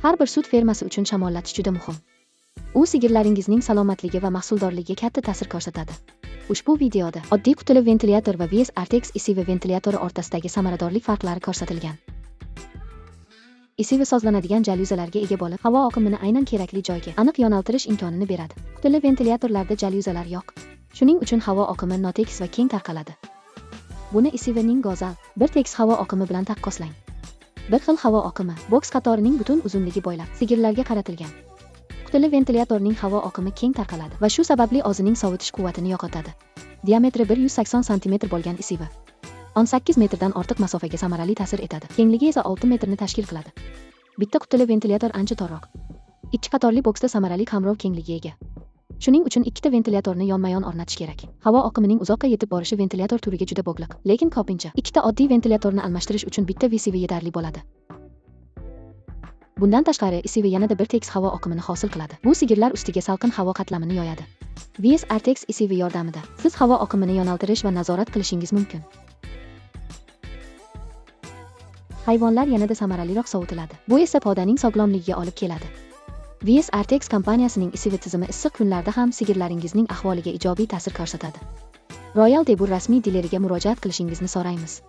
Har bir sut fermasi uchun shamollatish juda muhim. U sigirlaringizning salomatligi va mahsuldorligiga katta ta'sir ko'rsatadi. Ushbu videoda oddiy qutili ventilyator va VS Artex ISV ventilyatori o'rtasidagi samaradorlik farqlari ko'rsatilgan. ISV sozlanadigan jalyuzalarga ega bo'lib, havo oqimini aynan kerakli joyga aniq yo'naltirish imkonini beradi. Qutili ventilyatorlarda jalyuzalar yo'q. Shuning uchun havo oqimi notekis va keng tarqaladi. Buni ISVning go'zal, bir tekis havo oqimi bilan taqqoslang. Bir xil havo oqimi boks qatorining butun uzunligi bo'ylab sigirlarga qaratilgan. Qutili ventilyatorning havo oqimi keng tarqaladi va shu sababli o'zining sovutish quvvatini yo'qotadi. Diametri 180 sm bo'lgan ISV 18 metrdan ortiq masofaga samarali ta'sir etadi. Kengligi esa 6 metrni tashkil qiladi. Bitta qutili ventilyator ancha torroq. Ikki qatorli boksda samarali qamrov kengligiga ega. Shuning uchun ikkita ventilyatorni yonma-yon o'rnatish kerak. Havo oqimining uzoqqa yetib borishi ventilyator turiga juda bog'liq. Lekin ko'pincha ikkita oddiy ventilyatorni almashtirish uchun bitta VCV yetarli bo'ladi. Bundan tashqari, ISV yanada bir tekis havo oqimini hosil qiladi. Bu sigirlar ustiga salqin havo qatlamini yoyadi. VS Artex ISV yordamida siz havo oqimini yo'naltirish va nazorat qilishingiz mumkin. Hayvonlar yanada samaraliroq sovutiladi. Bu esa podaning sog'lomligiga olib keladi. VS Artex kompaniyasining ISV tizimi issiq kunlarda ham sigirlaringizning ahvoliga ijobiy ta'sir ko'rsatadi. Royal Debur rasmiy dileriga murojaat qilishingizni so'raymiz.